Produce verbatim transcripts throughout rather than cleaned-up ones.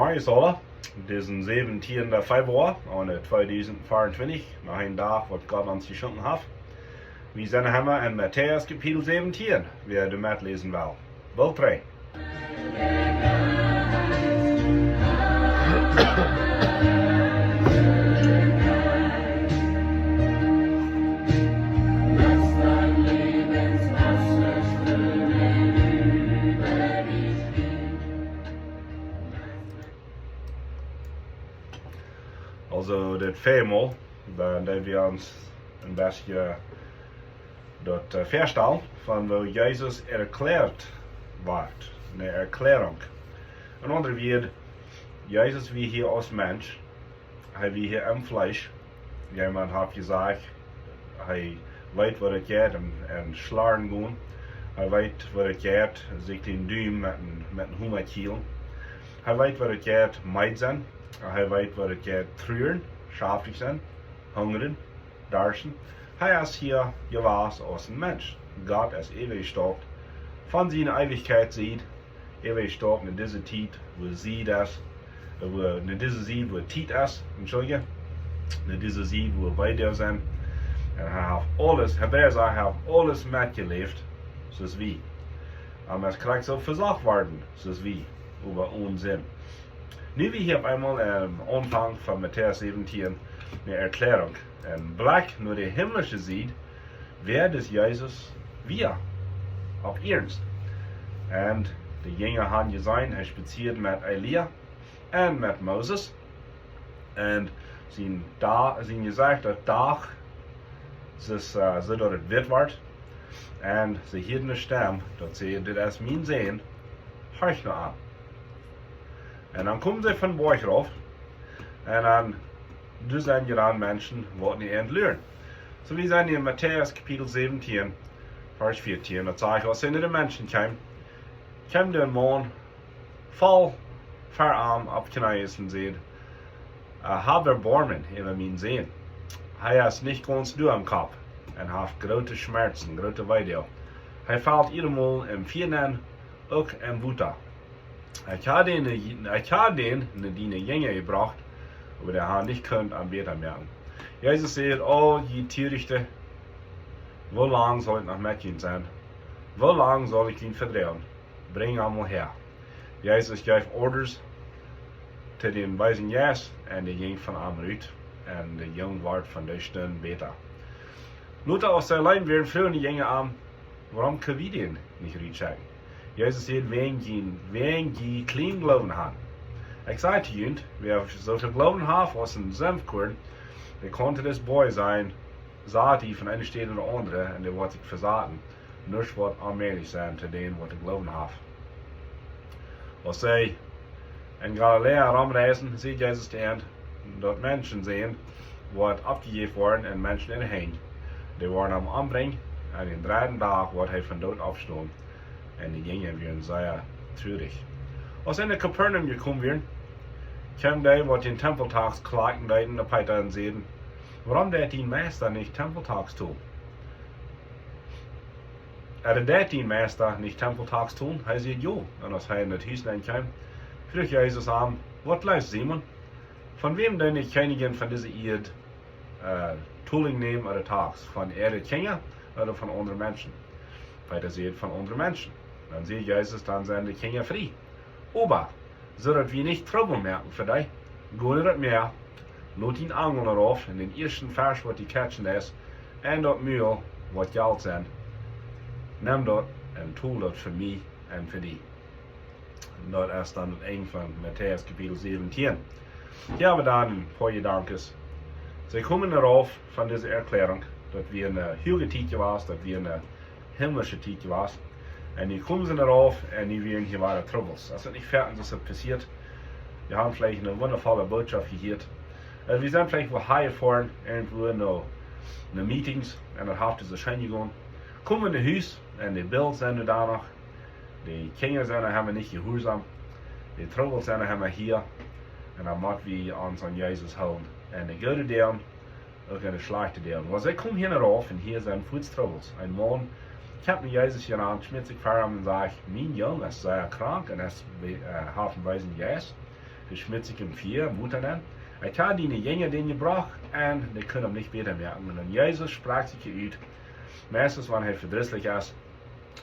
Morjes aula, disen säwentieenden Februar, aune tweedusent veeauntwintich, noch een Dach waut Gott ons jeschonken haft. Wie sent emma en Matäus Kapitel säwentieen, wäa doa metläsen well. Well dree. Aulsoo, dit Februar, dan deeden wie ons een bät daut, äh, väastalen von woo Jesus erkjläat woat, eene Erkjläarunk. En aundre Wieed, Jesus wia hia aus Mensch, hee wia hia em Fleesch. Jemaunt haft jesajcht, hee weet waut et jeit en, en Schlaren gonen. Hee weet waut et jeit, sikj dän Duam met een, met een Homa kjielen. Hee weet waut et jeit, meed sennen. Hee weet waut et jeit, truren, schaftich sennen, hungren, darschten. Hee es hia jewast aus een Mensch. Gott es äwa jestaupt. Von siene Eewichkjeit Sied, äwa jestaupt no dise Tiet, wua Sied es, äh, wua, no dise Sied, wua Tiet es, entschuldige, no dise Sied, wua wie doa sent. Un hee haft aules, Hebräa sajcht, hee haft aules metjeläft, soo aus wie. Am es krakjt soo vesocht worden, soo aus wie, oba one Sind. Nu wie hia opp eemol aum Aunfank von Matäus säwentieen eene Erkjläarunk. Een Blikj no de himlische Sied, wäa dis Jesus wia opp Ieed. Un de Jinja haben jeseenen, hee spazieed met Elia un met Moses. Un sien Da-, sien Jesecht daut Dach, soo, äh, soo daut et witt wort. Un see hieeden eene Stemm, daut säd: "Dit es mien Sän, horcht no am." Un dan kjeemen see vom Boajch rauf. Un dan, doa sent je dan Menschen, waut no an luaren. Soo, wie sent hia en Matäus Kapitel säwentieen, Varsch vieetieen. Daut sajcht: Aus hee no de Menschen kjeem, kjeem de Maun, foll ver am opp Kjnees un säd: "Äh, hab Erboarmen äwa mienen Sän. Hee es nich gaunz doa aum Kopp un haft groote Schmerzen, groote Weedoag. Hee felt jiedatmol em Fia nenn, uk em Wota." Ekj hab dän, ekj hab dän no diene Jinja jebrocht, oba dee haben nich kunt am bäta moaken. Jesus säd: "O jie Torichte, woo lang saul ekj noch met junt sennen? Woo lang saul ekj junt vedroagen? Brinjt am mol häa." Jesus jeef Orders to dän beesen Jeist un dee jinkj von am rut. Un de Jung wort von dee Stund bäta. Lota, aus see auleen wieren, fruagen de Jinja am: "Wuarom kjenn wie dän nich rutschekjen?" Jesus säd: "Wäajen jie, wäajen jie kjlienen Gloowen haben." Ekj saj to junt, wäa soo väl Gloowen haft aus een Senfkorn, dee kaun to dis Boajch sajen: Sat die von eene Städ no de aundre, un dee woat sikj vesaten. Nuscht woat onmäajlich sennen to dän, waut dän Gloowen haft. Aus see en Galiläa romreisden, säd Jesus to an, daut Menschensän woat oppjejäft woaren en Menschen äare Henj. Dee woaren am ombrinjen, un dän dredden Dach woat hee vom Doot oppstonen. Un de Jinja wieren sea trurich. Aus see no Kapernaum jekomen wieren, kjeemen dee, waut dän Tempeltax kjlakjen deeden, no Peeta un säden: "Wuarom deit dien Meista nich Tempeltax tolen?" "Ea deit dien Meista nich Tempeltax tolen?" Hee säd: "Jo." Un aus hee en daut Hus nenn kjeem, fruach Jesus am: "Waut jleefst, Simon? Von wäm doonen de Kjennichs von dise Ieed, äh, Tolinj nämen ooda Tax? Von äare Kjinja ooda von aundre Menschen?" Peeta säd: "Von aundre Menschen." Dan säd Jesus: "Dan sent de Kjinja frie. Oba soo daut wie nich Trubbel moaken fa die, go no daut Mäa, lot diene Anjel doarauf un dän ieeschten Fesch, waut du kjatschen deist, en daut Mul woat Jelt sennen. Nem daut un tol daut fa mie un fa die." Daut es dan daut Enj von Matäus Kapitel säwentieen. Hia haben wie dan een poa Jedanken. See kjeemen doarauf von dise Erkjläarunk, daut wia eene huage Tiet jewast, daut wia eene himlische Tiet jewast. Un nu kjeemen see doarauf un nu wieren hia wada Trubbels. Daut es nich foaken soo waut passieet. Wie haben veleicht eene wundafolle Botschaft jehieet. Un wie sent veleicht wua hia foaren, irjentwua no, no Meetings, un daut haft soo scheen jegonen. Kome no Hus, un de Bills sent doa noch. De Kjinja sent noch emma nich jehuarsom. De Trubbels sent noch emma hia. Un dan mott wie ons aun Jesus hoolen. Un de goode Dinja, uk en de schlajchte Dinja. Aus see kjeemen hia rauf un hia sent fuaz Trubbels. Een Maun kjemt no Jesus hia aun, schmiet sikj ver am un sajcht: "Mien Jung es sea krank un es, äh, haft een beesen Jeist. Dee schmitt sikj em Fia, Wota nenn. Ekj hab diene Jinja dän jebrocht un dee kunnen am nich bäta moaken. Un dan Jesus sprakjt sikj ut, meistens wan hee vedrisslich es,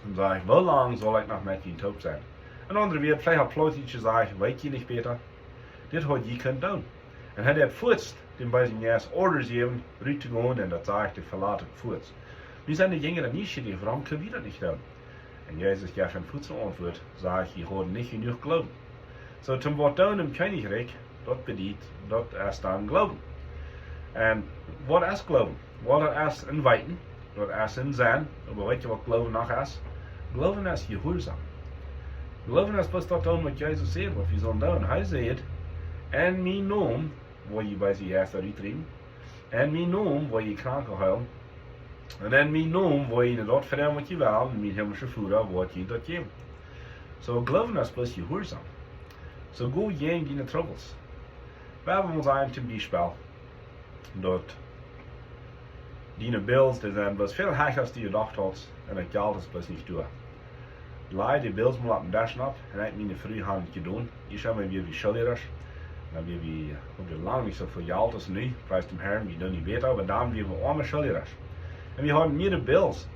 un sajcht: "Woo lang saul ekj noch met junt toop sennen?" En aundre Wieed, veleicht opp Plautdietsch jesajcht: "Weet jie nich bäta? Dit haud jie kunt doonen." Un hee deed fuaz dän beesen Jeist Orders jäwen, rut to gonen, un daut sajcht, dee velat am fuaz. Nu sent de Jinja nieschierich: "Wuarom kjenn wie daut nich doonen?" Un Jesus jeef an fuaz ne Auntwuat, sajcht: "Jie hauden nich jenuach Gloowen." Soo, toom waut doonen em Kjennichrikj, daut bediet, daut es dan Gloowen. Un waut es Gloowen? Waut, daut es een Weeten, daut es een Sennen, oba weet jie waut Gloowen noch es? Gloowen es jehuarsom. Gloowen es bloos daut doonen waut Jesus sajcht, waut wie sellen doonen. Hee sajcht: "En mienen Nomen woa jie beese Jeista utdriewen, en mienen Nomen woa jie Kranke heelen, un en mienen Nomen woa jie daut froagen waut jie wellen, un mien himlischa Voda woat junt daut jäwen." Soo, Gloowen es bloos jehuarsom. Soo, go jäajen diene Trubbels. Wie haben ons een, toom Biespel, daut diene Bills, dee sent bloos väl hecha aus du jedocht hast, un daut Jelt es bloos nich doa. Laj de Bills mol opp dän Desch nopp, un ekj, miene Fru, haben daut jedonen. Ieescht emol wia wie schuldich, dan wia wie, hauden wie lang nich soo väl Jelt aus nu, pries däm Harn, wie doonen nu bäta, oba dan wia wie oame schuldich. Un wie hauden mea Bills,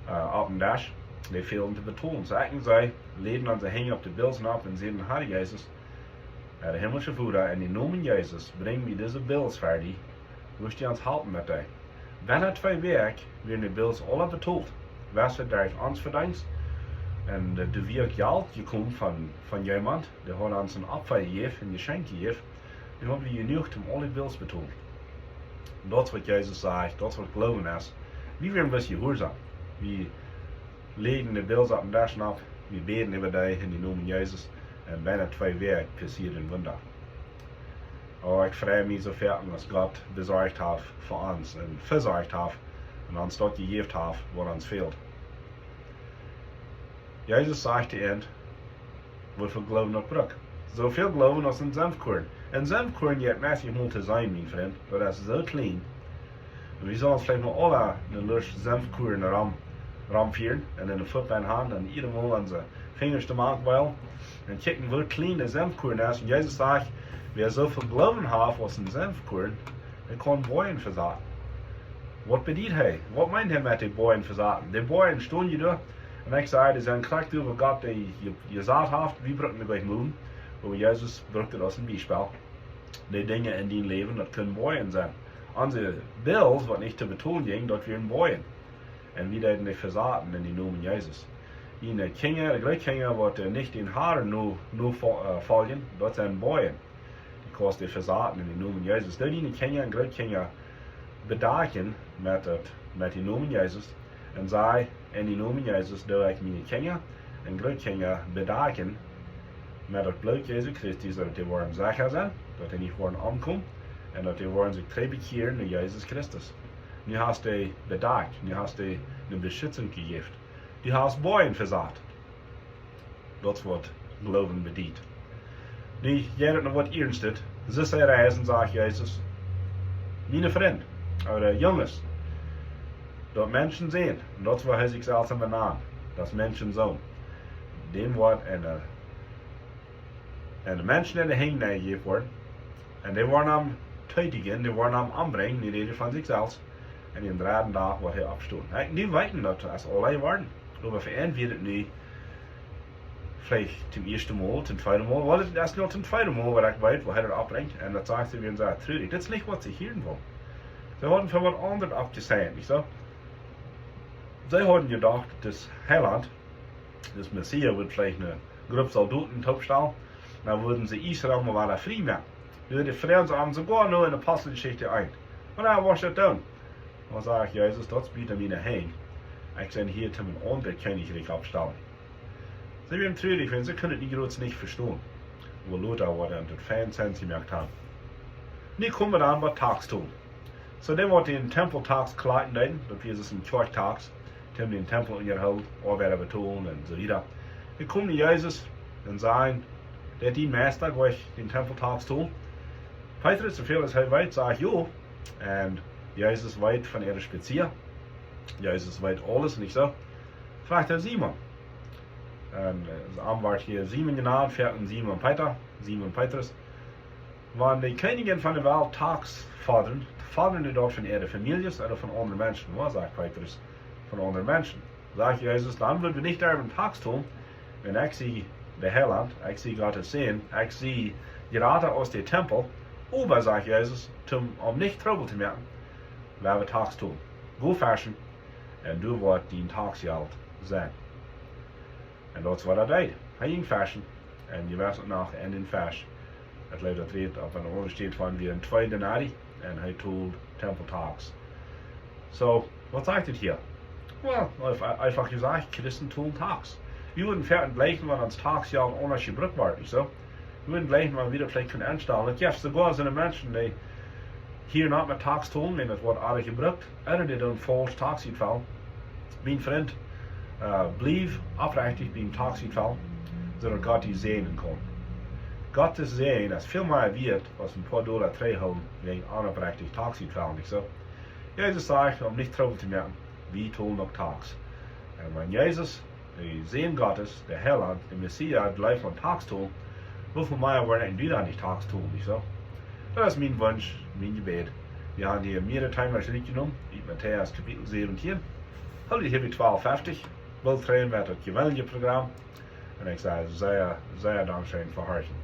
äh, opp dän Desch, dee fälen to betolen. Soo, ekj un see läden onse Henj opp de Bills nopp un säden: "Herr Jesus, Herr himlischa Voda, en dän Nomen Jesus brinj wie dise Bills ver die, wurscht du ons halpen met dee?" Bennen twee Wäakj wieren de Bills aula betolt. Wia daut derch ons Vedeenst? Un, äh, doa wia uk Jelt jekomen von, von jemaunt, dee haud ons een Opfa jejäft, een Jeschenkj jejäft. Nu hauden wie jenuach om aule Bills betolen. Daut es waut Jesus sajcht, daut es waut Gloowen es. Wie wieren bloos jehuarsom. Wie läden de Bills opp dän Desch nopp, wie bäden äwa dee en dän Nomen Jesus, un bennen twee Wäakj passieed een Wunda. Oh, ekj frei mie soo väl, waut Gott besorcht haft fa ons un vesorcht haft un ons daut jejäft haft, waut ons fält. Jesus sajcht to an, waut fa Gloowen daut brukt. Soo väl Gloowen aus een Senfkorn. Een Senfkorn, jie haben daut mol jeseenen, mien Frint, daut es soo kjlien. Un wie sellen ons veleicht mol aula een Lust Senfkorn rom, romfieren un en de Foot bie haben un jieda Mol onse Finjasch doamank wielen un kjikjen, woo kjlien de Senfkorn es. Un Jesus sajcht: "Wäa soo väl Gloowen haft aus een Senfkorn, dee kaun Boajen vesaten." Waut bediet hee? Waut meent hee met de Boajen vesaten? De Boajen stonen je doa. Un ekj saj, dee sent krakjt doa, wua Gott dee je-, jesat haft, wie brucken dee nich mowen. Oba Jesus brukt daut aus een Biespel. De Dinja en dien Läwen, daut kjennen Boajen sennen. Onse Bills, waut nich to betolen jinjen, daut wieren Boajen. Un wie deeden dee vesaten en dän Nomen Jesus. Diene Kjinja, de Grootkjinja, waut, äh, nich dän Harn no, no fo-, äh, foljen, daut sent Boajen. Dee kaust du vesaten en dän Nomen Jesus. Doo diene Kjinja un Grootkjinja bedakjen met daut, met dän Nomen Jesus. Un saj: "En dän Nomen Jesus doo ekj miene Kjinja un Grootkjinja bedakjen met daut Bloot Jesu Christi, soo daut dee woaren secha sennen, daut dee nich woaren omkomen, un daut dee woaren sikj trigj bekjieren no Jesus Christus." Nu hast du dee bedakjt, nu hast du dee eene Beschitzunk jejäft. Du hast Boajen vesat. Daut es waut Gloowen bediet. Nu jeit et no waut Iernstet. Soo es hee reisen, sajcht Jesus: "Miene Frind, ooda Junges, daut Menschensän," un daut es woo hee sikj selfst emma nand, daut Menschensän, däm woat een, äh, een Mensch en de Henj nenjejäft woaren. Un dee woaren am tötigen, dee woaren am ombrinjen, dee räden von sikj selfst. Un dän dredden Dach woat hee oppstonen. Hee, nu weeten daut es aul jeworden. Oba fa an wia et nu veleicht toom ieeschten Mol, toom tweeden Mol. Well, daut es nu toom tweeden Mol waut ekj weet, woo hee daut oppbrinjt. Un daut sajcht see, wieren sea trurich. Dit es nich waut see hieren wullen. See hauden fa waut aundret oppjeseenen, nich soo? See hauden jedocht, daut Heiland, daut Messias, wudd veleicht eene Grupp Soldoten toopstalen. Dan wudden see Israel mau wada frie moaken. Nu, dee froagen see am soogoa no en Aposteljeschicht eent. Oba dan, waut es daut dan? Dan sajcht Jesus: "Daut es bie mie nich han. Ekj sie hia toom een aundret Kjennichrikj oppstalen." See wieren trurich, wiels see kunnen daut nich vestonen. Woo lota woat daut fein Senn jemoakt haben. Nu kome wie dan bie Taxen. Soo, dee waut dän Tempeltax kjlakjen deeden, daut wia soo een Kjoakjtax, dee dän Tempel unjahilt, Oabeida betolen un soo wieda. Dee komen no Jesus un sajen: "Deit dien Meista nich dän Tempeltax tolen?" Petrus, soo väl aus hee weet, sajcht jo. Un Jesus weet von äare Spezia. Jesus weet aules, nich soo? Frajcht hee Simon: Un äh, am woat hia Simon jenant, vea un Simon Peter, Simon Petrus. Wan de Kjennichs von de Welt Taks fodren, fodren dee daut von äare Famieljes ooda von aundre Menschen? Waut sajcht Petrus? Von aundre Menschen. Sajcht Jesus, dan wudden wie nich derwen Taks tolen, wan ekj sie de Heilaunt, ekj sie Gott sien Sän, ekj sie jrata aus de Tempel, oba, sajcht Jesus, toom, om nich Trubbel to moaken, woa wie Taks tolen. Go feschen, un doa woat dien Taksjelt sennen. Un daut es waut hee deed. Hee jinkj feschen. Un jie weeten noch, en dän Fesch, ekj jleew daut rät opp eene aundre Städ von, wia twee Denari. Un hee told Tempel Taks. Soo, waut sajcht dit hia? Well, eef-, eefach jesajcht, Christen tolen Taks. Wie wudden veleicht jlikjen, wan ons Taksjelt aundasch jebrukt woat, nich soo? Wie wudden jlikjen, wan wie daut veleicht kunnen enstalen. Daut jeft soogoa soone Menschen, dee hia nich met Taks tolen, wan daut woat oajch jebrukt, ooda dee doonen faulsch Taks utfellen. Mien Frint, äh, bliew oprechtich biem Taks utfellen, soo daut Gott die säajnen kaun. Gott sien Säajen es väl mea wieet aus een poa Dolla trigjhoolen wäajen onoprechtich Taks utfellen, nich soo? Jesus sajcht, om nich Trubbel to moaken, wie tolen uk Taks. Un wan Jesus, de Sän Gottes, de Heilaunt, de Messias, jleeft aun Taks tolen, woo väl mea woat hee dan nich Taks tolen, nich soo? Daut es mien Wunsch, mien Jebäd. Wie haben hia mearere Themas rutjenomen, ut Matäus Kapitel säwentieen. Hoolt junt hia bie twalf feftich, woat trigj met daut jeweenelje Program. Un ekj saj sea, sea dankscheen fa horchen.